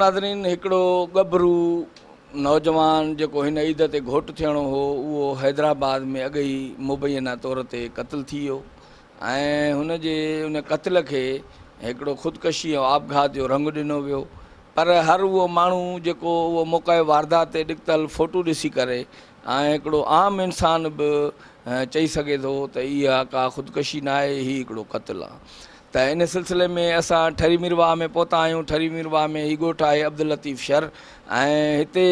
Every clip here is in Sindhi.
ناظرين هڪڙو ڳڀرو نوجوان جيڪو هن عيد تي گهوٽ ٿيڻو هو اهو حيدرآباد ۾ اڳ ئي مبينا طور تي قتل ٿي ويو ۽ هن جي ان قتل کي هڪڙو خودڪشي ۽ آپگهات جو رنگ ڏنو ويو پر هر اهو ماڻهو جيڪو اهو موقعي واردات تي ڏڪتل فوٽو ڏسي ڪري ۽ هڪڙو عام انسان به چئي سگهي ٿو ته اها ڪا خودڪشي ناهي هي هڪڙو قتل آ ته ان سلسلي ۾ اسان ٺري ميرواهه ۾ پهتا آهيون ٺري ميرواهه ۾ هي ڳوٺ آهي عبداللطيف شر ۽ هتي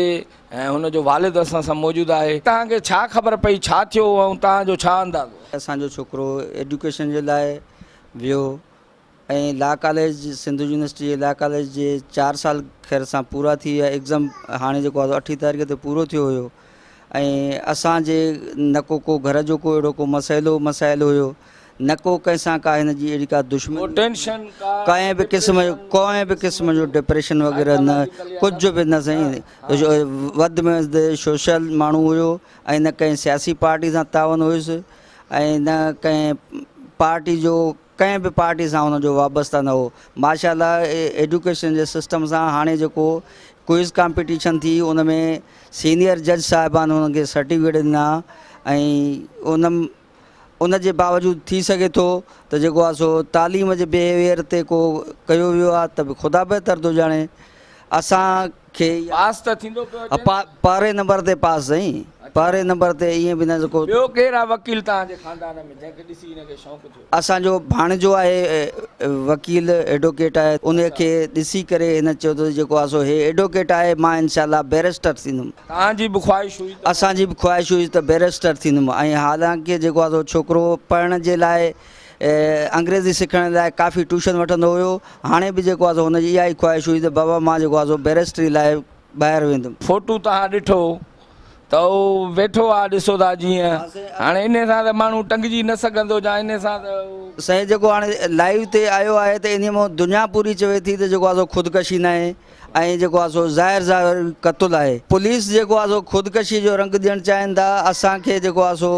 هن جو والد اسان سان موجود آهي. توهان کي ڇا خبر پئي ڇا ٿيو ۽ توهان جو ڇا اندازو آهي؟ اسان جو ڇوڪرو ايڊيوڪيشن جي لاء ويو ۽ لا ڪاليج سنڌ يونيورسٽي جي لا ڪاليج جي چار سال خير سان پورا ٿي ويا ايگزام هاڻي جيڪو آهي اٺين تاريخ تي پورو ٿيو هيو ۽ اسان جي نه ڪو ڪو گهر جو ڪو اهڙو ڪو مسئلو مسائل هيو نه ڪو ڪنهن سان ڪا هن جي اهڙي ڪا دشمني ٽينشن ڪنهن به قسم جو ڪنهن به قسم جو ڊپريشن وغيره نه ڪجهه به نه سائين وڌ ۾ وڌ سوشل ماڻهو هيو ۽ نه ڪنهن سياسي پارٽي سان تعاون هيس ۽ نه ڪنهن پارٽي جو ڪنهن به پارٽي سان ان جو وابسته نه هو. ماشاء الله ايڊيوڪيشن جي سسٽم سان هاڻي جيڪو ڪوئز ڪامپيٽيشن ٿي ان ۾ سينيئر جج صاحبان انهن کي سرٽيفڪيٽ ڏنا ۽ ان ان جي باوجود ٿي سگهي ٿو ته جيڪو آهي سو تعليم جي بيهيويئر تي ڪو ڪيو ويو آهي ته به خدا بهتر ٿو ڄاڻي اسان کي پاس ته ٿيندو پيو اچي نه. پهرين نمبر تي پاس سائين پهرين نمبر تي ائين به نه جيڪو. ٻيو ڪير آ وڪيل توهان جي خاندان ۾ جنهن کي ڏسي هن کي شوق ٿيو. اسان جو ڀاڻيجو آهي وڪيل ايڊوڪيٽ آهي ان کي ڏسي ڪري هن چيو ته جيڪو آ سو هي ايڊوڪيٽ آهي مان انشاء الله بئريسٽر ٿيندم. توهان جي به خواهش هئي ته. اسان جي به خواهش هئي ته بئريسٽر ٿيندم ۽ حالانڪه جيڪو آ سو ڇوڪرو پڙهڻ جي لاء انگريزي سکڻ لاء ڪافي ٽيوشن وٺندو هيو. هاڻي به جيڪو آهي سو هن جي اها ئي خواهش هئي ته بابا مان جيڪو آهي سو بئريسٽري لاء ٻاهر ويندم. فوٽو توهان ڏٺو ته هو ويٺو آهي ڏسو ٿا جيئن هاڻي انهي سان ته ماڻهو ٽنگجي نه سگهندو جا انهي سان ته هو. سائين جيڪو هاڻي لائيو تي آيو آهي ته انهي مان دنيا پوري چوي ٿي ته جيڪو آهي سو خودڪشي ناهي ۽ جيڪو آهي سو ظاهر ظاهر قتل آهي. پوليس جيڪو آهي سو خودڪشي جو رنگ ڏيڻ چاهين ٿا اسان کي جيڪو آهي سو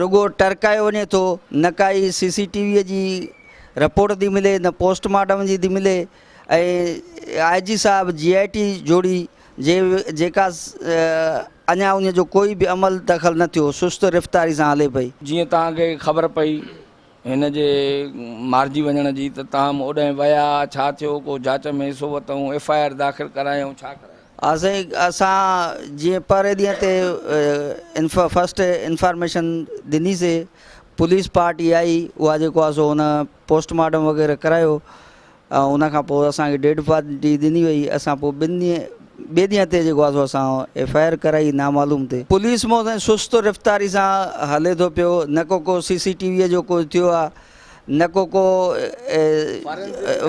رڳو ٽرڪايو وڃي ٿو نه ڪائي سي سي ٽي وي جي رپورٽ ٿي ملي نه پوسٽ مارٽم جي ٿي ملي ۽ آء جي صاحب جي آء ٽي جوڙي جي جيڪا اڃا ان جو ڪوئي به عمل دخل نه ٿيو سست رفتاري سان هلي پئي. جيئن توهان کي خبر پئي هن جي مارجي وڃڻ جي ته توهان اوڏانهن ويا ڇا ٿيو ڪو جاچ ۾ حصو ورتائون ايف I R داخل ڪرايائون ڇا ڪرايائون. ها سائين اسان جيئن پهرين ڏينهن تي فرسٽ انفارميشن ڏني سي پوليس پارٽي آئي اها جيڪو آهي سو ان پوسٽ مارٽم وغيره ڪرايو ۽ ان کان پوء اسان کي ڊيڊ باڊي ڏني وئي اسان پوء ٻن ڏينهن ٻئي ڏينهن تي جيڪو آهي سو اسان ايف I R ڪرائي نامعلوم تي پوليس مون سائين سست رفتاري سان هلي ٿو پيو نه ڪو ڪو سي سي ٽي وي جو ڪو ٿيو آهي نه ڪو ڪو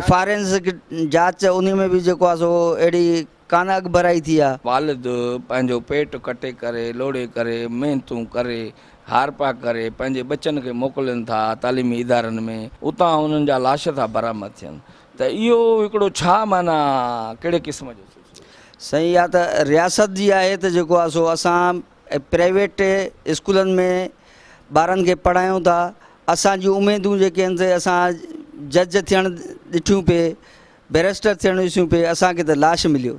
فارينسڪ جاچ انهي ۾ به جيڪو آهي سو اهڙي ڪانه اڳڀرائي ٿي آهي. والد پنهنجو پيٽ ڪٽي ڪري لوڙي ڪري محنتون ڪري هارپا ڪري پنهنجي ٻچن کي موڪلين ٿا تعليمي ادارن ۾ اتان انهن جا لاش ٿا برآمد ٿين ته اهو هڪڙو ڇا معنيٰ ڪهڙي قسم جو سلسلو. سائين اها ته رياست جي آهي ته جيڪو آهي سو اسان پرائيويٽ اسڪولن ۾ ٻارن کي پڙهايون ٿا اسان جون اميدون جيڪي آهن سي اسان جج ٿيڻ ڏٺيون پئي بئريسٽر ٿيڻ ڏسيون پئي اسان کي ته لاش مليو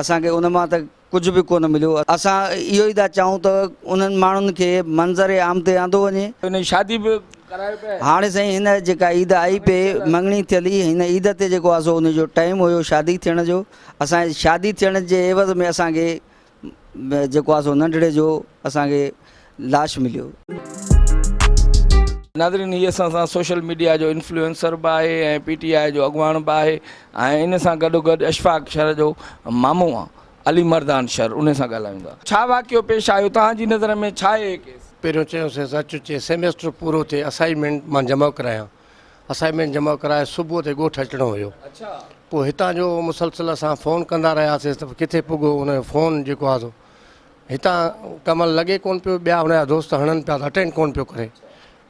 اسان کي ان مان ته ڪجهه به ڪونه مليو اسان اهو ئي ٿا چاهيون ته انهن ماڻهن کي منظر عام تي آندو وڃي. هن جي شادي به ڪرايو پئي. هاڻي سائين هن جيڪا عيد آئي پئي مڱڻي ٿيل هئي هن عيد تي جيڪو آهي سو ان جو ٽائيم هيو شادي ٿيڻ جو اسان شادي ٿيڻ جي عيوض ۾ اسان کي جيڪو آهي سو ننڍڙي جو اسان کي لاش مليو. ناظرين هي اسان سان سوشل ميڊيا جو انفلوئنسر به آهي ۽ پي ٽي آء جو اڳواڻ به آهي ۽ ان سان گڏو گڏ اشفاق شر جو مامو آ علي مردان شر ان سان ڳالهايون ٿا. ڇا واقعو پيش آيو توهان جي نظر ۾ ڇا آهي هي ڪيس؟ پهريون چيوسينس اچ چي سيمسٽر پورو ٿئي اسائنمينٽ مان جمع ڪرايان اسائنمينٽ جمع ڪرائي صبح تي ڳوٺ اچڻو هيو پوء هتان جو مسلسل اسان فون ڪندا رهياسيس ته ڪٿي پڳو ان جو فون جيڪو آهي سو هتان ڪمل لڳي ڪون پيو ٻيا هن جا دوست هڻن پيا ته اٽينڊ ڪون پيو ڪري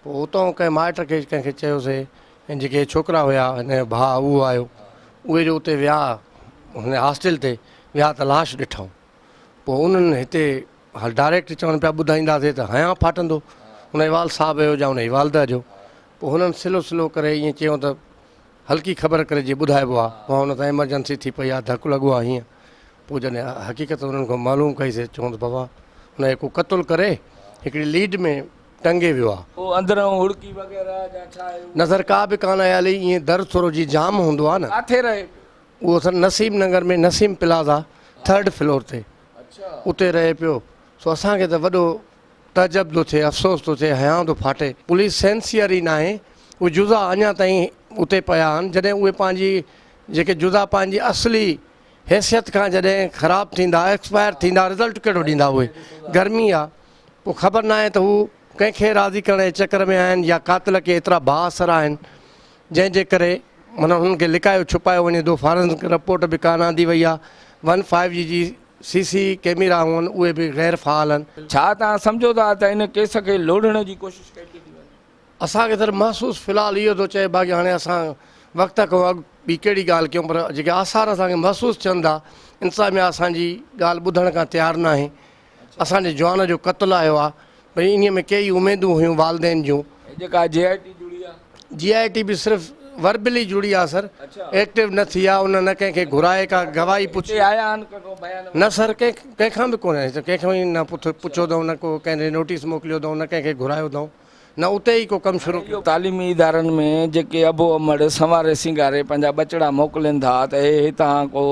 پوء اتان ڪنهن مائٽ کي ڪنهن کي چيوسي ۽ جيڪي ڇوڪرا هيا هن جو ڀاء اهو آيو اهي جو اتي ويا هن هاسٽل تي ويا ته لاش ڏٺائون پوء انهن هتي هل ڊائريڪٽ چون پيا ٻڌائينداسي ته هنيان ڦاٽندو هن جي والد صاحب جو يا هن جي والده جو پوء هنن سلو سلو ڪري ائين چيو ته هلڪي خبر ڪري جي ٻڌائبو آ پوء هن سان ايمرجنسي ٿي پئي آ ڌڪ لڳو آ هيئن پوء جڏهن حقيقت انهن کان معلوم ڪئي سي چون ته بابا هن کي ڪو قتل ڪري هڪڙي ليڊ ۾ ٽنگي ويو آ. پوء اندرئون هڙڪي وغيره جا ڇا آهي اهو. نظر ڪا به ڪانه آئي علي ائين در ٿورو جي جام هوندو آ نه. ڪاٿي رهي پيو؟ اهو sir Naseem Nagar ۾ Naseem plaza third floor تي اتي رهي پيو سو اسان کي ته وڏو تعجب ٿو ٿئي افسوس ٿو ٿئي حيانء ٿو ڦاٽي. پوليس سينسيئر ئي ناهي اهي جزا اڃا تائين اتي پيا آهن جڏهن اهي پنهنجي جيڪي جزا پنهنجي اصلي حيثيت کان جڏهن خراب ٿيندا ايڪسپائر ٿيندا رزلٽ ڪهڙو ڏيندا اهي گرمي آ پوء خبر ناهي ته هو ڪنهن کي راضي ڪرڻ جي چڪر ۾ آهن يا قاتل کي ايترا بااثر آهن جنهن جي ڪري معنيٰ هنن کي لڪايو ڇپايو وڃي ٿو فارنزڪ رپورٽ به ڪانه آندي وئي آ ون فائيو جي جي سي سي ڪيميرا هئن اهي به غير فعال آهن. ڇا توهان سمجهو ٿا ته ان ڪيس کي لوڙهڻ جي ڪوشش ڪئي پئي ٿي وڃي؟ اسان کي سر محسوس في الحال اهو ٿو چئي باقي هاڻي اسان وقت کان اڳ ٻي ڪهڙي ڳالهه ڪيون پر جيڪي آثار اسان کي محسوس ٿين ٿا انتظاميا اسان جي ڳالهه ٻڌڻ کان تيار ناهي اسان جي جوان جو قتل آيو آ ڀئي انهي ۾ ڪيئي اميدون هيون والدين جون. هي جيڪا جي آء ٽي جڙي آ. جي آء ٽي به صرف وربلي جڙي آ سر ايڪٽو نه ٿي آ ان نه ڪنهن کي گهرائي ڪا گواهي پڇي. هتي آيا آهن ڪنهن کان بيان وغيره. نه سر ڪنهن کان به ڪونهي ڪنهن کان ئي نه پڇيو اٿئون نه ڪو ڪنهن ڏي نوٽيس موڪليو اٿئون نه ڪنهن کي گهرايو اٿئون. نه اتي ئي ڪو ڪم شروع ڪيو. تعليمي ادارن ۾ جيڪي ابو امڙ سنواري سينگاري پنهنجا ٻچڙا موڪلين ٿا ته اهي هتان ڪو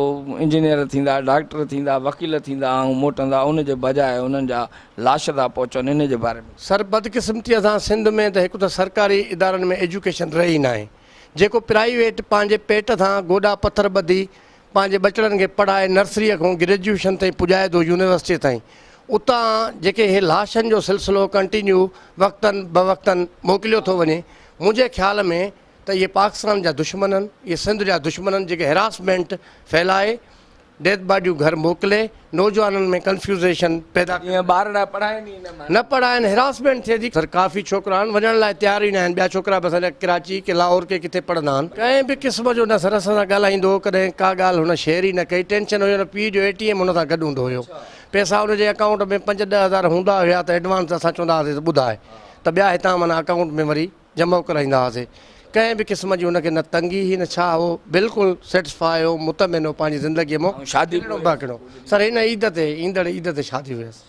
انجنيئر ٿيندا، ڊاڪٽر ٿيندا، وڪيل ٿيندا ۽ موٽندا ان جي بجاء انهن جا لاش ٿا پهچن ان جي باري ۾. سر بدقسمتيء سان سنڌ ۾ ته هڪ ته سرڪاري ادارن ۾ ايجوڪيشن رهي ناهي جيڪو پرائيويٽ پنهنجي پيٽ سان گوڏا پٿر ٻڌي پنهنجي ٻچڙن کي پڙهائي نرسريء کان گريجوئيشن تائين پڄائي ٿو يونيورسٽيء تائين اتان جيڪي هي لاشن جو سلسلو ڪنٽينيو وقتن بوقتن موڪليو ٿو وڃي منهنجي خيال ۾ ته اهي پاڪستان جا دشمن آهن اهي سنڌ جا دشمن آهن جيڪي هراسمينٽ ڦهلائي ڊيٿ باڊيون گهر موڪلي نوجوانن ۾ ڪنفيوزيشن پيدا جيئن ٻارڙا پڙهائين ئي نه معنيٰ. نه پڙهائين هراسمينٽ ٿئي ٿي. سر ڪافي ڇوڪرا آهن وڃڻ لاء تيار ئي نه آهن ٻيا ڇوڪرا به اسان جا ڪراچي ڪي لاهور ڪي ڪٿي پڙهندا آهن. ڪنهن به قسم جو نه سر اسان سان ڳالهائيندو هو ڪڏهن ڪا ڳالهه هن شيئر ئي نه ڪئي ٽينشن هيو نه پيء جو اي ٽي ايم هن سان گڏ هوندو هيو پئسا هن جي اڪائونٽ ۾ پنج 10,000 هوندا هيا ته ايڊوانس اسان چوندا هئاسين ته ٻڌاء ته ٻيا هتان معنيٰ اڪائونٽ ۾ وري جمع ڪرائيندا هئاسين. ڪنهن به قسم جي هن کي نه تنگي هئي نه ڇا هو بلڪل سيٽسفاء هو مطمئن هو پنهنجي زندگيء مان. شادي ڪهڙو باقڙو سر هن عيد تي ايندڙ عيد تي شادي هيس.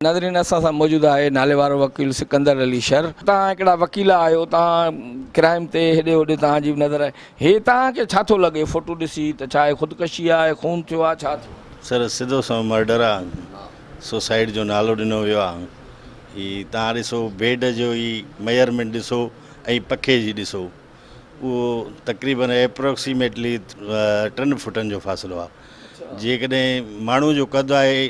ناظرين اسان سان موجود آهي ناليوارو وڪيل سڪندر علي شر. توهان هڪڙا وڪيل آهيو توهان ڪرائم تي هيڏي هوڏي توهان جي به نظر آهي هي توهان کي ڇا ٿو لڳي فوٽو ڏسي ته ڇا هي خودڪشي آهي خون ٿيو آهي ڇا ٿيو. سر سڌو سنئون مرڊر آ سوسائيڊ جو نالو ڏنو ويو آ هي توهان ڏسو بيڊ جو هي ميئرمينٽ ڏسو ۽ پکي جي ڏسو اهو تقريبن ايپروڪسيميٽلي ٽن فٽن جو فاصلو آهي جيڪڏهن ماڻهو جو قد آهي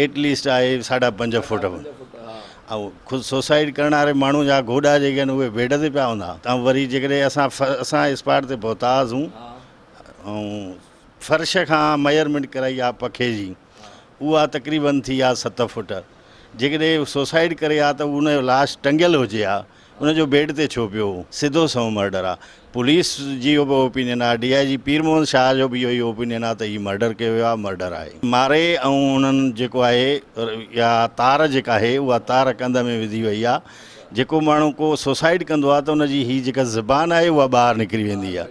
ايٽ ليسٽ آهي ساڍا پنج فوٽ ۽ خود سوسائيڊ ڪرڻ واري ماڻهو جا گوڏا جيڪي آهن اهي بيڊ تي پيا هوندا ۽ وري جيڪڏهن اسان اسان اسپاٽ تي پهتا هئاسون ۽ فرش کان ميئرمينٽ ڪرائي آهي پکي جي اها تقريبن ٿي آهي 7 فوٽ جيڪڏهن سوسائيڊ ڪري ها ته ان جو لاش ٽنگيل هجي ها ان جو بيڊ تي ڇو پيو هو؟ سڌو سنئون مرڊر آ. پوليس جي اهو به اوپينين آ، ڊي I جي پير محمد شاهه جو به اهو ئي اوپينين آ ته هي مرڊر ڪيو ويو آ، مرڊر آهي. ماري ۽ انهن جيڪو آهي اها تار جيڪا آهي اها تار ڪنڌ ۾ وڌي وئي آ. جيڪو ماڻهو ڪو سوسائيڊ ڪندو آ ته ان جي هي جيڪا زبان آهي اها ٻاهر نڪري ويندي آ.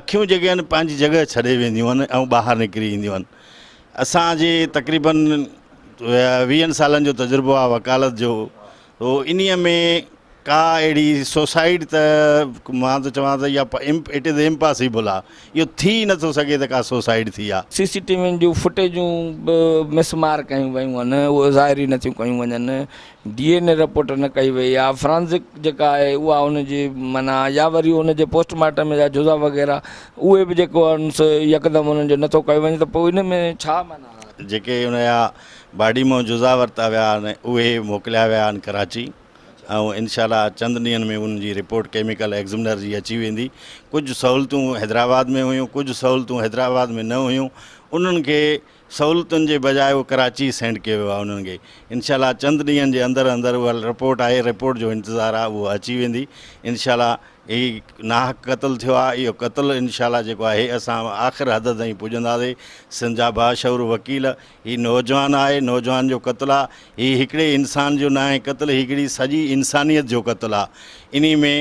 اکيون جيڪي آهن پنهنجي جڳهه ڇڏي وينديون آهن ۽ ٻاهر نڪري اينديون آهن. اسان جي تقريبن ويهن سالن جو تجربو آ وڪالت جو تو انهيء ۾ ڪا اهڙي سوسائيڊ ته مان ٿو چوان ته اها it is impossible آ اهو ٿي ئي نٿو سگهي ته ڪا سوسائيڊ ٿي آ. سي سي ٽي وين جون فوٽيجون به مسمار ڪيون ويون آهن اهي ظاهر ئي نٿيون ڪيون وڃن ڊي اين اي رپورٽ نه ڪئي وئي آ فرانزڪ جيڪا آهي اها ان جي معنيٰ يا وري ان جي پوسٽ مارٽم جا جزا وغيره اهي به جيڪو آهن سو يڪدم انهن جو نٿو ڪيو وڃي ته پوء ان ۾ ڇا معنيٰ آهي. جيڪي ان جا باڊي مان جزا ورتا ويا آهن اهي موڪليا ويا آهن ڪراچي ۽ انشاء الله چند ڏينهن ۾ انهن جي رپورٽ ڪيميڪل ايگزمنر جي اچي ويندي ڪجهه سهولتون حيدرآباد ۾ هيون ڪجهه سهولتون حيدرآباد ۾ نه هيون انهن کي سهولتن جي بجاء اهو ڪراچي سينڊ ڪيو ويو آهي انهن کي انشاء الله چند ڏينهن جي اندر اندر اها رپورٽ آهي رپورٽ جو انتظار آهي اهو اچي ويندي انشاء الله هي ناحق قتل ٿيو آهي اهو قتل انشاء الله جيڪو آهي اسان آخر حد تائين پڄنداسي سنڌ جا باشعور وڪيل هي نوجوان آهي نوجوان جو قتل آهي هي هڪڙي انسان جو ناهي قتل هي هڪڙي سڄي انسانيت جو قتل آهي انهي ۾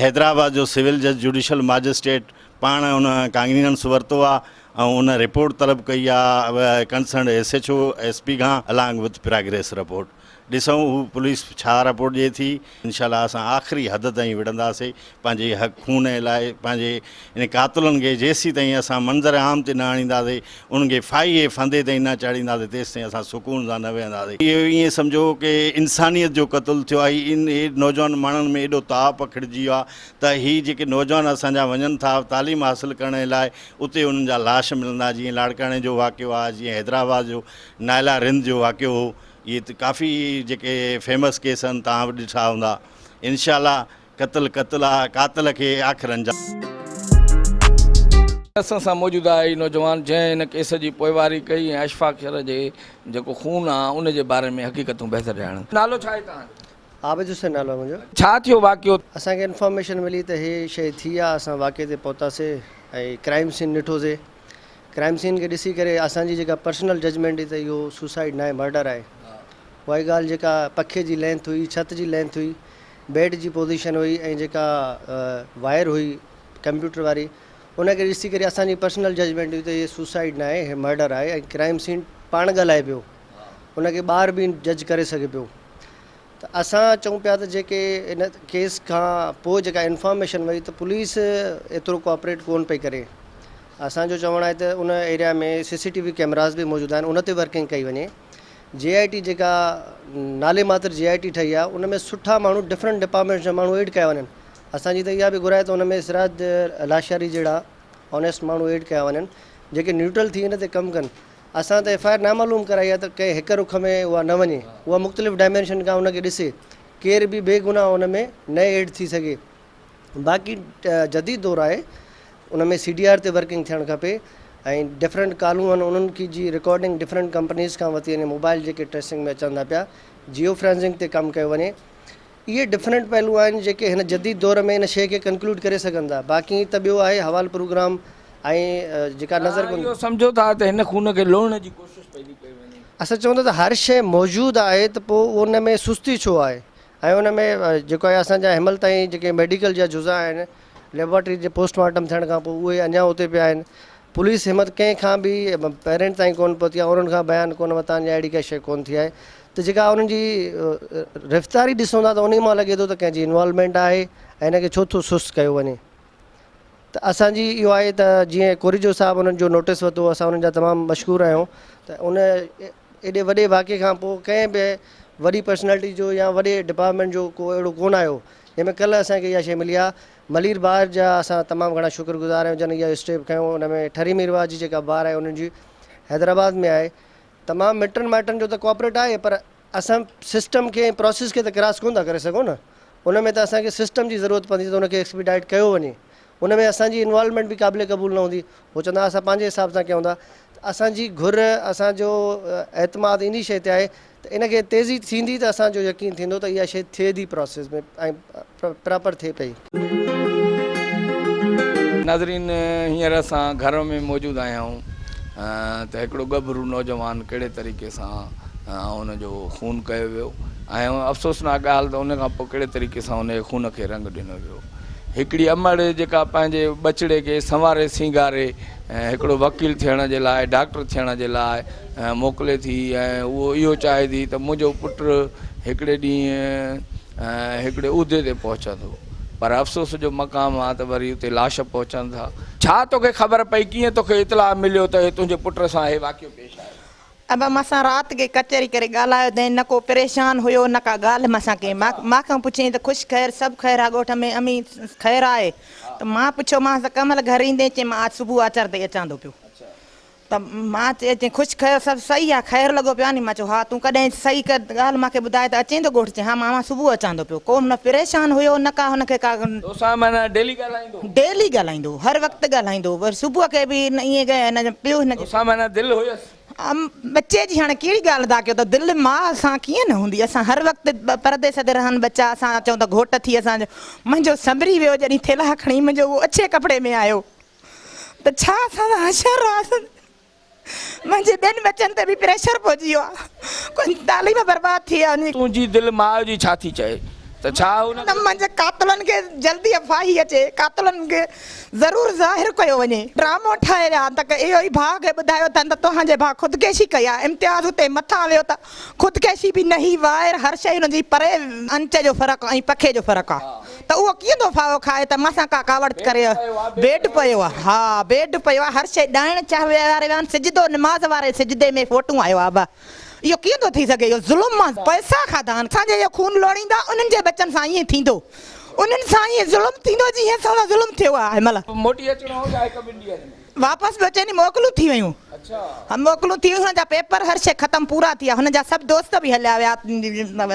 حيدرآباد جو سول جج جوڊيشل ماجسٽريٽ پاڻ ان ڪاگنينس ورتو آهي ۽ ان رپورٽ طلب ڪئي آهي concerned S H O S P کان الانگ وٿ پراگريس رپورٽ ڏسون هو پوليس ڇا رپورٽ ڏئي ٿي. انشاء الله اسان آخري حد تائين وڙهنداسي پنهنجي حق خون لاء پنهنجي ان قاتلن کي جيسيتائين اسان منظر عام تي نه آڻينداسي انهن کي ڦاهي جي ڦندي تائين نه چاڙهينداسي تيستائين اسان سڪون سان نه ويهنداسي. اهو ائين سمجهو ڪي انسانيت جو قتل ٿيو آهي ان هي نوجوان ماڻهن ۾ ايڏو تاء پکڙجي ويو آهي ته هي جيڪي نوجوان اسان جا وڃن ٿا تعليم حاصل ڪرڻ جي لاء اتي انهن جا لاش ملندا جيئن لاڙڪاڻي جو واقعو آهي جيئن حيدرآباد جو نائلا رند جو واقعو هو اهي ته ڪافي جيڪي فيمس ڪيس آهن توهان به ڏٺا هوندا انشاء الله قتل قتل آ قاتل کي آخر انجام. اسان سان موجود آهي هي نوجوان جنهن هن ڪيس جي پوئواري ڪئي ۽ اشفاق شر جي جيڪو خون آ ان جي باري ۾ حقيقتون بهتر ڄاڻن. نالو ڇا آهي توهان جو؟ عابد حسين نالو آهي منهنجو. ڇا ٿيو واقعو؟ اسان کي انفارميشن ملي ته هي شئي ٿي آ اسان واقعي تي پهتاسي ۽ ڪرائيم سين ڏٺوسي ڪرائيم سين کي ڏسي ڪري اسان جي جيڪا پرسنل ججمينٽ هئي ته اهو سوسائيڊ ناهي مرڊر آهي اها ئي ڳالهه جيڪا پکي جي لينٿ هئي ڇت جي لينٿ هئي بيڊ جي پوزيشن هئي ۽ جيڪا وائر هئي ڪمپيوٽر واري ان کي ڏسي ڪري اسان جي پرسنل ججمينٽ هئي ته اهي سوسائيڊ ناهي هي مرڊر آهي ۽ ڪرائيم سين پاڻ ڳالهائي پيو ان کي ٻار به جج ڪري سگهي پيو ته اسان چئون پيا ته جيڪي ان ڪيس کان پوء جيڪا انفارميشن وئي ته پوليس ايترو ڪوآپريٽ ڪون پئي ڪري اسان جو چوڻ آهي ته ان area ۾ C C T V cameras به موجود آهن ان تي ورڪنگ ڪئي وڃي جي آء ٽي جيڪا نالي ماتر جي آء ٽي ٺهي آهي ان ۾ سٺا ماڻهو ڊفرنٽ ڊپارٽمينٽس جا ماڻهو ايڊ ڪيا وڃن اسان جي ته اها به گهر آهي ته ان ۾ سراج لاشاري جهڙا آنيسٽ ماڻهو ايڊ ڪيا وڃن جيڪي نيوٽرل ٿي ان تي ڪم ڪن اسان ته ايف I R نامعلوم ڪرائي آهي ته ڪنهن هڪ رخ ۾ اها نه وڃي، اها مختلف ڊائمينشن کان ان کي ڏسي، ڪير به بي گناهه ان ۾ نه ايڊ ٿي سگهي. باقي جديد دور آهي ان ۾ سي ڊي آر تي ورڪنگ ٿيڻ کپي ۽ ڊفرنٽ ڪالون آهن انهن کي جي رڪارڊنگ ڊفرنٽ ڪمپنيز کان ورتي وڃي، موبائل جيڪي ٽريسنگ ۾ اچن ٿا پيا جيو فرينزنگ تي ڪم ڪيو وڃي. اهي ڊفرنٽ پهلو آهن جيڪي هن جديد دور ۾ ان شيء کي ڪنڪلوڊ ڪري سگهن ٿا. باقي ته ٻيو آهي حوال پروگرام ۽ جيڪا نظر توهان اهو سمجهو ٿا ته هن خون کي لوڙڻ جي ڪوشش پئي ٿي ڪئي وڃي؟ اسان چئون ٿا ته هر شيء موجود آهي ته پوء ان ۾ سستي ڇو آهي ۽ ان ۾ جيڪو آهي اسان جا هن مهل تائين جيڪي ميڊيڪل جا جزا آهن ليبارٽري جي پوسٽ مارٽم ٿيڻ کان پوء اهي اڃا اتي پيا آهن پوليس همت ڪنهن کان به پيرنٽ تائين ڪونه پهتي آهي انهن کان بيان ڪونه ورتا آهن يا اهڙي ڪا شيء ڪونه ٿي آهي ته جيڪا انهن جي رفتاري ڏسون ٿا ته انهي مان لڳي ٿو ته ڪنهن جي انوالومينٽ آهي ۽ هن کي ڇو ٿو سست ڪيو وڃي ته اسان جي اهو آهي ته جيئن ڪوريجو صاحب انهن جو نوٽيس ورتو اسان انهن جا تمام مشڪور آهيون ته ان ايڏي وڏي واقعي کان پوء ڪنهن به وڏي پرسنالٽي جو يا وڏي ڊپارٽمينٽ جو ڪو اهڙو ڪونه آيو جنهن ۾ ڪلهه اسان کي اها شيء ملي آهي ملير بار جا اسان تمام گهڻا شڪر گذار آهيون جن اهو اسٽيپ کنيو ان ۾ ٺري ميرواهه جي جيڪا بار آهي انهن جي حيدرآباد ۾ آهي تمام مٽن مائٽن جو ته ڪوآپريٽ آهي پر اسان سسٽم کي ۽ پراسيس کي ته ڪراس ڪونه ٿا ڪري سگهون نه ان ۾ ته اسان کي سسٽم جي ضرورت پوندي ته ان کي ايڪسپيڊائٽ ڪيو وڃي ان ۾ اسان جي انوالومينٽ به قابل قبول نه هوندي هو چوندا اسان پنهنجي حساب سان ڪيون ٿا ته اسان جي گهر اسان جو اعتماد انهي شيء تي آهي ته ان کي تيزي ٿيندي ته اسان جو يقين ٿيندو ته اها شيء ٿئي ٿي پراسيس ۾ ۽ پراپر ٿئي پئي. ناظرين هينئر اسان گهر ۾ موجود آهيون ته هڪڙو ڳڀرو نوجوان ڪهڙي طريقي سان ان جو خون ڪيو ويو ۽ افسوسناڪ ڳالهه ته ان کان پوء ڪهڙي طريقي سان ان جي خون کي رنگ ڏنو ويو. هڪڙي امڙ جيڪا پنهنجي ٻچڙي کي سنواري سينگاري هڪڙو وڪيل ٿيڻ جي لاء ڊاڪٽر ٿيڻ جي لاء موڪلي ٿي ۽ اهو اهو چاهي ٿي ته منهنجو پٽ هڪڙي ڏينهن هڪڙي عهدي تي پهچندو پر افسوس جو مقام آ ته وري اتي لاش پهچن ٿا. ڇا توکي خبر پئي ڪيئن توکي اطلاع مليو ته تنهنجي پٽ سان هي واقعو پيش آيو؟ ابا مان سان رات کي ڪچهري ڪري ڳالهايو تئين نه ڪو پريشان هيو نه ڪا ڳالهه مان سان ڪئين مان کان پڇيائين ته خوش خير سڀ خير آ ڳوٺ ۾ امي خير آهي ته مان پڇيومانس ته ڪنهن مهل گهر ايندين چيائين مان آج صبح آچر تائين اچان ٿو پيو ته مان چيو چيائين خوش خير سڀ صحيح آ خير لڳو پيو آ ني مان چيو ها تون ڪڏهن صحيح ڪر ڳالهه مان کي ٻڌاء ته اچين ٿو ڳوٺ چيائين ها ماما صبح اچان ٿو پيو ڪو نه پريشان هيو نه ڪا هن کي ڪا توسان معنيٰ ڊيلي ڳالهائيندو هو؟ ڊيلي ڳالهائيندو هو هر وقت ڳالهائيندو هو وري صبح کي به ائين هن جو پيء هن جي توسان معنيٰ دل هيس؟ ٻچي جي هاڻي ڪهڙي ڳالهه ٿا ڪيو ته دل ماء سان ڪيئن نه هوندي. اسان هر وقت پرديس تي رهن ٻچا، اسان چئون ته گهوٽ ٿي اسان جو. منهنجو سنڀري ويو جڏهن ٿيلها کڻي منهنجو اهو اڇي ڪپڙي ۾ آيو ته ڇا اسان سان حشر آ. منهنجي ٻين ٻچن تي به پريشر پهچي ويو آ. ڪجهه تعليم برباد ٿي آ. تنهنجي دل ماء جي ڇا ٿي چئي ته ڇا ان کي. منهنجي قاتلن کي جلدي ڦاهي اچي. قاتلن کي ضرور ظاهر ڪيو وڃي. ڊرامو ٺاهي ويا ته اهو ئي ڀاء کي ٻڌايو اٿن ته توهان جي ڀاء خودڪشي ڪئي آهي. امتياز اتي مٿان ويو ته خودڪشي به نه هي وائر هر شيء هن جي پري انچ جو فرق ۽ پکي جو فرق آ ته اهو ڪيئن ٿو ڦاهو کائي ته مان سان ڪا ڪاوڙ ڪري بيڊ پيو آ ها بيڊ پيو آ هر شيء ڏائڻ چاهه واري ويا آهن سجدو نماز واري سجدي ۾ فوٽون آيو آ ابا اهو ڪيئن ٿو ٿي سگهي اهو ظلم آ پئسا کاڌا آهن اسان جي اهو خون لوڙيندا انهن جي ٻچن سان ائين ٿيندو انهن سان ائين ظلم ٿيندو جيئن اسان سان ظلم ٿيو آ هن مهل. موٽي اچڻو هو يا هڪ ٻن ڏينهن ۾؟ واپس به اچي ني موڪلون ٿي ويون. ها موڪلون ٿي ويون هن جا پيپر هر شيء ختم پورا ٿي ويا هن جا سڀ دوست به هليا ويا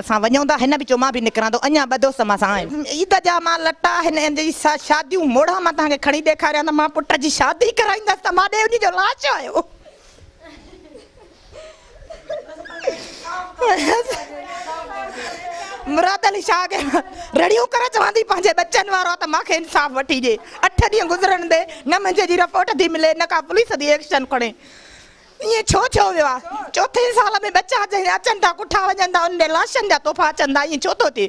اسان وڃون ٿا هن به چيو مان به نڪران ٿو اڃا ٻه دوست مان سان آهن. عيد جا مان لٽا هن جي شاديون موڙها مان توهان کي کڻي ڏيکاريان ته مان پٽ جي شادي ڪرائيندس ته مان ڏي انهي جو لاش آيو. مراد علي شاهه کي رڙيون ڪري چوان ٿي پنهنجي ٻچن وارو آ ته مان کي انصاف وٺي ڏي اٺ ڏينهن گذرڻ تي نه منهنجي جي رپورٽ ٿي ملي نه ڪا پوليس ٿي ايڪشن کڻي ائين ڇو ٿيو ويو آ چوٿين سال ۾ ٻچا جڏهن اچن ٿا ڪٺا وڃن ٿا انهن ڏي لاشن جا تحفا اچن ٿا ائين ڇو ٿو ٿئي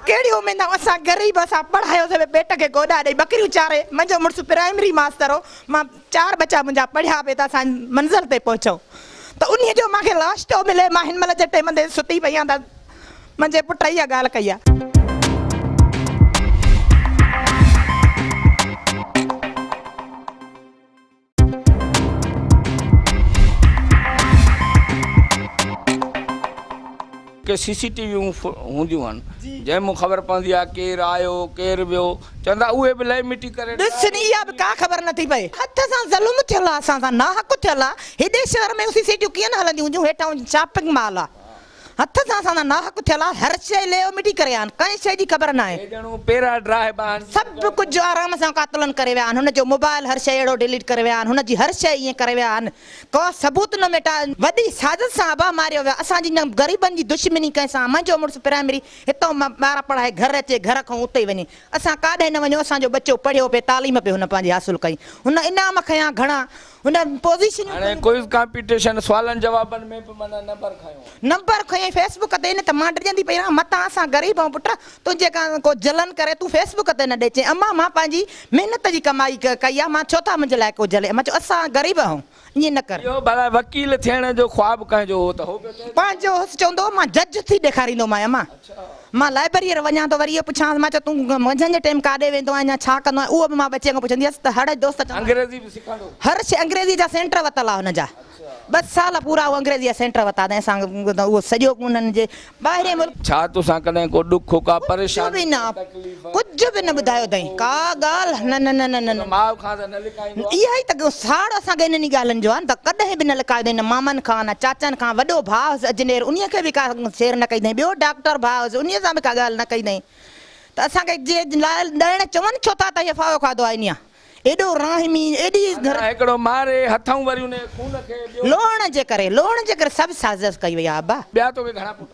ڪهڙي اميد آ اسان غريب اسان پڙهايوسي پيٽ کي گوڏا ڏئي ٻڪريون چاري منهنجو مڙس پرائمري ماستر هو مان چار ٻچا منهنجا پڙهيا به ته اسان منزل تي پهچون ته انهيء جو مان کي لاش ٿو ملي مان هن مهل جي ٽيم تي ستي پئي آهيان ته منهنجي پٽ اها ڳالهه ڪئي آهي. ڪي سي سي ٽي ويون هونديون آهن جنهن مون خبر پوندي آهي ڪير آيو ڪير ويو چوندا اهي به لئي مٽي ڪري ڏس ني اها به ڪا خبر نٿي پئي. هٿ سان ظلم ٿيل آ اسان سان ناحق ٿيل آ هيڏي شهر ۾ سي سي ٽيون ڪيئن نه هلنديون هونديون هيٺائون شاپنگ مال آ هٿ سان اسان سان ناحق ٿيل آ هر شيء ليئو مٽي ڪري آهن ڪنهن شيء جي خبر ناهي. هي ڄڻو پيرا ڊراهبا آهن. سڀ ڪجهه آرام سان قاتلن ڪري ويا آهن هن جو موبائل هر شيء اهڙو ڊيليٽ ڪري ويا آهن هن جي هر شيء ائين ڪري ويا آهن ڪو ثبوت نه مٽا وڏي سازش سان ابا ماريو ويو اسان جي نه غريبن جي دشمني ڪنهن سان منهنجو مڙس پرائمري هتئون مان ٻار پڙهائي گهر اچي گهر کان اتي وڃي اسان ڪاڏهن نه وڃون اسان جو ٻچو پڙهيو پئي تعليم پئي هن پنهنجي حاصل ڪئي هن انعام کنيا گهڻا هن پوزيشنيون هاڻي کنيون. ڪوئز ڪامپيٽيشن سوالن جوابن ۾ به معنيٰ نمبر کنيو. نمبر کنيائين فيس بڪ تي نه ته مان ڊڄندي پئي رهان متان اسان غريب آهيون پٽ تنهنجي کان ڪو جلن ڪري تون فيس بڪ تي نه ڏي چيائين امان مان پنهنجي محنت جي ڪمائي ڪئي آهي مان ڇو ٿا منهنجي لاء ڪو جلي امان چيو اسان غريب آهيون ائين نه ڪر. اهو ڀلا وڪيل ٿيڻ جو خواب ڪنهن جو هو ته هو پيو چئي ته. پنهنجو هوس چوندو هو مان جج ٿي ڏيکاريندومانء امان مان لائبرريء وڃان ٿو وري اهو پڇانس مان چيو تون منجهند جي ٽيم ڪاڏي ويندو آهين يا ڇا ڪندو آهين اهو به مان ٻچي کان پڇندي هيس ته هڙ دوست چوندا انگريزي به سکندو. هر شيء انگريزيء جا سينٽر ورتل آ هن جا ٻه سال پورا اهو انگريزيء جا سينٽر ورتا اٿائين اسان اهو سڄو انهن جي ٻاهرين ملڪ. ڇا توسان ڪڏهن ڪو ڏک ڪا ڪجهه پريشاني به نه ڪا تڪليف. ڪجهه به نه ٻڌايو اٿائين ڪا ڳالهه نه نه نه نه نه. ماء کان ته نه لڪائيندو آ. اها ئي ته ساڙ اسان کي انهن ئي ڳالهين جو آ نه ته ڪڏهن به نه لڪايو اٿائين نه مامن کان نه چاچن کان وڏو ڀاء هوس اجنير انهي کي به ڪا شيئر نه ڪئي اٿائين ٻيو ڊاڪٽر ڀاء هوس انهي سان به ڪا ڳالهه نه ڪئي اٿائين ته اسان کي جي ڏائڻ چون ڇو ٿا ته هي ڦاهو کاڌو آ انهيء ايڏو راحمي ايڏي اڃا هڪڙو ماري هٿئون وري انهي خون کي ٻيو. لوڻ جي ڪري لوڻ جي ڪري سڀ سازش ڪئي وئي آ ابا. ٻيا توکي گهڻا پٽ؟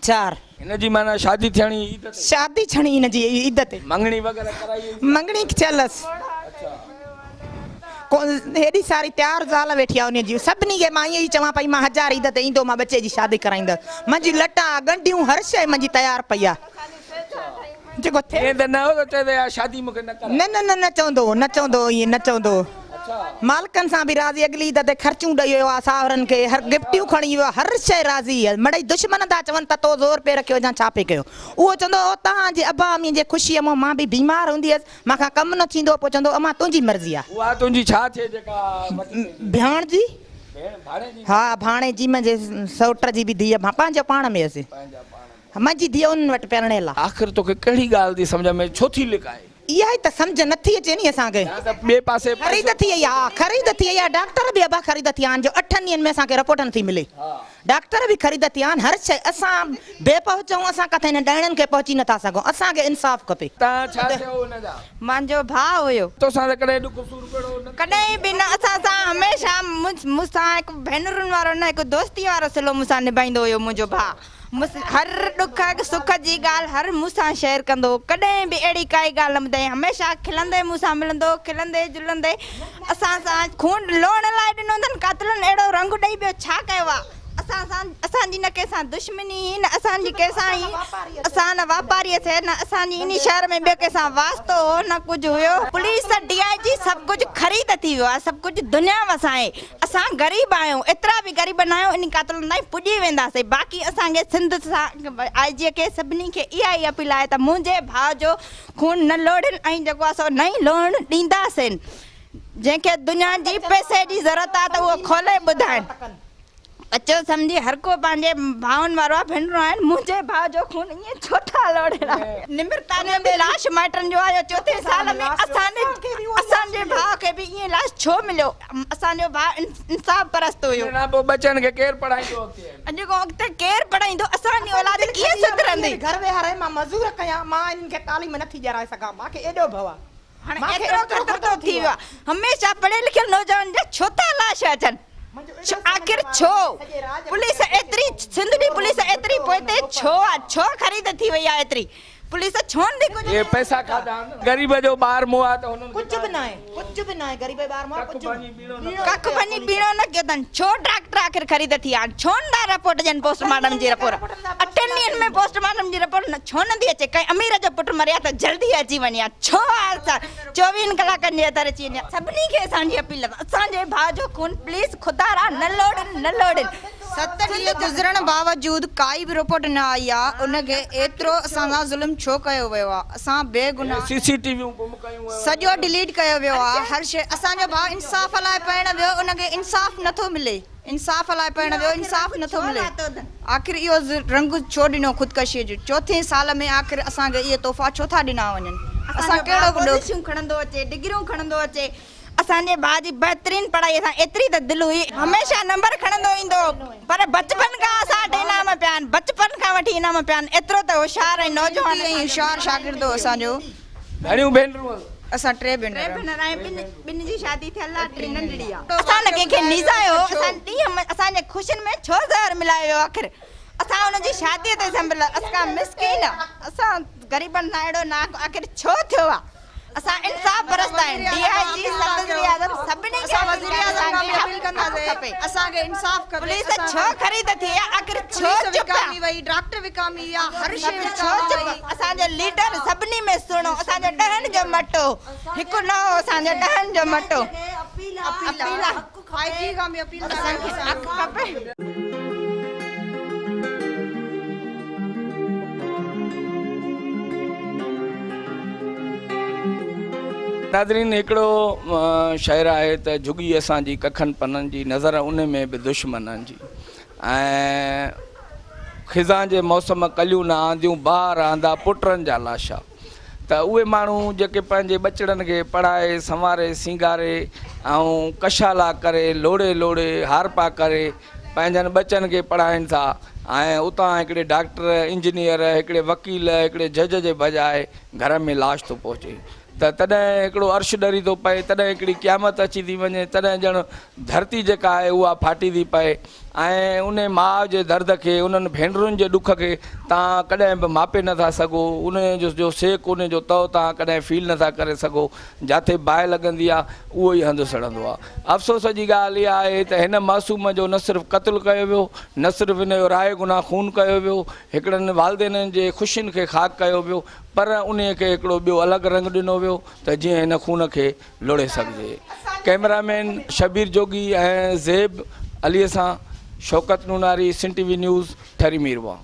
چار. هن جي معنيٰ شادي ٿيڻي عيد تي. شادي ڇڻي هن جي عيد تي. مڱڻي وغيره ڪرائي هئي ڇا؟ مڱڻي ٿيل هئس. هيڏي ساري تيار زال ويٺي آ انهي جي. سڀني کي مان ائين ئي چوان پئي مان هزار عيد تي ايندو مان ٻچي جي شادي ڪرائيندس. منهنجي لٽا ڳنڍيون هر شيء منهنجي تيار پئي آ. جيڪو ٿئي. ائين ته نه هو ته چئي ته يار شادي مون کي نه ڪرائي. نه نه نه نه چوندو هو نه چوندو هو ائين نه چوندو هو. مالڪن سان به راضي اڳلي عيد تي خرچيون ڏئي ويو آ ساهرن کي هر گفٽيون کڻي ويو آ هر شيء راضي مڙئي دشمن ٿا چون ته تو زور پئي رکيو يا ڇا پئي ڪيو اهو چوندو هو توهان جي ابا امي جي خوشيء مان مان به بيمار هوندي هيس مان کان ڪم نه ٿيندو هو پوء چوندو هو امان تنهنجي مرضي آ. اها تنهنجي ڇا ٿئي جيڪا وٺي ويندي. ڀاڻجي ڀيڻ ڀاڻيجي. ها ڀاڻيجي منهنجي سئوٽ جي به ڌيء پنهنجو پاڻ ۾ هيس. پنهنجا پاڻ ۾. منهنجي ڌيء انهن وٽ پرڻيل آ. آخر توکي ڪهڙي ڳالهه ٿي سمجهه ۾ ڇو ٿي لڪائي؟ اها ئي ته سمجهه نه ٿي اچي ني اسان کي. يا ته ٻئي پاسي پئسو. خريد ٿي وئي آ ها خريد ٿي وئي آ ڊاڪٽر به ابا خريد ٿي ويا آهن جو اٺن ڏينهن ۾ اسان کي رپورٽ نه ٿي ملي ڊاڪٽر به خريد ٿي ويا آهن هر شيء اسان بي پهچ آهيون اسان ڪٿي هنن ڏائڻن کي پهچي نه ٿا سگهون اسان کي انصاف کپي. تان ڇا ٿيو ان جا؟ مانجو ڀاء هيو. توسان ته ڪڏهن ڏک سور ڪهڙو نه ٿيو. ڪڏهن به نه اسان سان هميشه مون سان هڪ ڀينرن وارو نه هڪ دوستي وارو صلو مون سان نڀائيندو هيو منهنجو ڀاء هر ڏک سک جي ڳالهه هر مون سان شيئر ڪندو هو ڪڏهن به اهڙي ڪائي ڳالهه نه ٻڌائين هميشه کلندي مون سان ملندو هو کلندي جلندي اسان سان خون لوڻ لاء ڏنو اٿن قاتلن اهڙو رنگ ڏئي ٻيو ڇا ڪيو آ اسان سان اسان جي نه ڪنهن سان دشمني هئي نه اسان جي ڪنهن سان هئي اسان نه واپاري هئاسي نه اسان جي انهي شهر ۾ ٻيو ڪنهن سان واسطو هو نه ڪجهه هيو پوليس ڊي I جي سڀ ڪجهه خريد ٿي ويو آ سڀ ڪجهه دنيا وسان آهي اسان غريب آهيون ايترا به غريب نه آهيون انهي قاتلن تائين پڄي وينداسين باقي اسان کي سنڌ سان آء جي کي سڀني کي اها ئي اپيل آهي ته منهنجي ڀاء جو خون نه لوڙهين ۽ جيڪو آهي سو نه ئي لوڙهڻ ڏينداسين جنهن کي دنيا جي پئسي جي ضرورت آهي ته اهو کولي ٻڌائين. اچو سمجهي هر ڪو پنهنجي ڀائن وارو آهي ڀينرون آهن منهنجي ڀاء جو خون ائين ڇو ٿا لوڙهين. نمرتا جو به لاش مائٽن جو آيو چوٿين سال ۾ اسان اسان جي ڀاء کي به ائين لاش ڇو مليو اسان جو ڀاء انصاف پرست هيو. ان کان پوء ٻچن کي ڪير پڙهائيندو اڳتي هلي. اڄ کان اڳتي ڪير پڙهائيندو اسان جي اولاد ڪيئن سڌرندي. گهر ويهاري مان مزور ڪيان مان انهن کي تعليم نٿي ڏيارائي سگهان مان کي ايڏو ڀؤ آهي. هاڻي ايترو خطرو ٿي ويو آهي هميشه پڙهيل لکيل نوجوانن جا ڇو ٿا لاش اچن آخر ڇو پوليس ايتري سنڌ جي پوليس ايتري پوئتي ڇو آهي ڇو خريد ٿي وئي آهي ايتري پوليس ڇو نٿي ڪجهه اهي پئسا کاڌا آهن غريب جو ٻار مئو آهي ته هنن کي ڪجهه به ناهي ڪجهه به ناهي غريب جو ٻار مئو آهي ڪجهه به ڪک ڀڃي ٻيڻو نه ڪيو اٿن ڇو ڊاڪٽر آخر خريد ٿي ويا آهن ڇو نه ٿا رپورٽ ڏين پوسٽ مارٽم جي رپورٽ اٺن ڏينهن ۾ پوسٽ مارٽم جي رپورٽ ڇو نه ٿي اچي ڪنهن امير جو پٽ مري ها ته جلدي اچي وڃي ها ڇو چوويهن ڪلاڪن جي اندر اچي وڃي ها سڀني کي اسان جي اپيل اٿس اسان جي ڀاء جو خون پليز خدا را نه لوڙين نه لوڙين. ست ڏينهن گذرڻ باوجود ڪائي به رپورٽ نه آئي آ ان کي ايترو اسان سان ظلم ڇو ڪيو ويو آ اسان بي گناھ سي سي ٽي ويون گم ڪيون ويون سڄو ڊليٽ ڪيو ويو آ هر شي اسان جو ڀاء انصاف لاء پڙهڻ ويو ان کي انصاف نٿو ملي انصاف لاء پڙهڻ ويو انصاف نٿو ملي آخر اهو رنگ ڇو ڏنو خودڪشيء جو چوٿين سال ۾ آخر اسان کي اهي تحفا ڇو ٿا ڏنا وڃن اسان ڪهڙو ڏوهه پوزيشون کڻندو اچي ڊگريون کڻندو اچي اسان جي ڀاء جي بهترين پڙهائي سان ايتري ته دل هئي هميشه نمبر کڻندو ايندو هو پر بچپن کان اسان وٽ انعام پيا آهن بچپن کان وٺي انعام پيا آهن ايترو ته هوشيار ۽ نوجوان ۽ هوشيار شاگرد هو اسان جو. گهڻيون ڀينرون هئس؟ اسان ٽي ڀينر. ٽي ڀينر آهيون ٻن ٻن جي شادي ٿيل آهي ٽين ننڍڙي آهي. اسان نه ڪنهن کي نيزايو هو اسان ڏينهن ۾ اسان جي خوشين ۾ ڇو زهر ملايو ويو آخر اسان ان جي شادي تي سنڀل اسان مسڪين اسان غريبن سان اهڙو ناحق آخر ڇو ٿيو آهي اسان انصاف پرست آهيون ڊي I جي سب وزيراعظم سڀني کي اسان وزيراعظم کان به اپيل ڪنداسين کپي اسان کي انصاف کپي پوليس ڇو خريد ٿي آهي آخر ڇو پوليس چپ وڪامي وئي ڊاڪٽر وڪامي ويا هر شي ڇو وڪامي چپ وئي اسان جو ليڊر سڀني ۾ سهڻو اسان جو ڏهن جو مٽو هڪ نه هو اسان جو ڏهن جو مٽو اپيل آ آء جي کان به اپيل اسان کي حق کپي. ناظرين هڪڙو شعر آهي ته جهڳي اسان جي ڪکن پنن جي نظر ان ۾ به دشمنن جي ۽ خزان جي موسم ڪليون نه آنديون بهار آندا پٽن جا لاشا ته اهي ماڻهو جيڪي پنهنجي ٻچڙن کي پڙهائي سنواري سينگاري ۽ ڪشالا ڪري لوڙي لوڙي هارپا ڪري پنهنجن ٻچن کي پڙهائين ٿا ۽ اتان هڪڙي ڊاڪٽر، انجنيئر، هڪڙي وڪيل، هڪڙي جج جي بجاء گهر ۾ لاش ٿو پهچي ته تڏهن هڪڙو عرش ڏري ٿو پئي، تڏهن هڪڙي قيامت اچي ٿي وڃي، تڏهن ڄڻ ڌرتي جيڪا آهي اها ڦاٽي ٿي پئي ۽ انهي ماء جي درد کي، انهن ڀينرن جي ڏک کي توهان ڪڏهن به ماپي نه ٿا سگهو، انهي جو جو سيڪ، انهي جو تئو توهان ڪڏهن فيل نه ٿا ڪري سگهو، جاٿي باهه لڳندي آهي اهو ئي هنڌ سڙندو آهي. افسوس جي ڳالهه اها آهي ته هن معصوم جو نه صرف قتل ڪيو ويو، نه صرف هن جو راء گناهه خون ڪيو ويو، هڪڙن والدينن جي خوشين کي خاڪ ڪيو ويو، پر انهي کي هڪڙو ٻيو الڳ رنگ ڏنو ويو ته جيئن هن خون کي لوڙهي سگهجي. ڪئميرا مين شبير جوڳي ۽ زيب علي سان Shaukat Nonari, Sindh T V news, Thari Mirwah.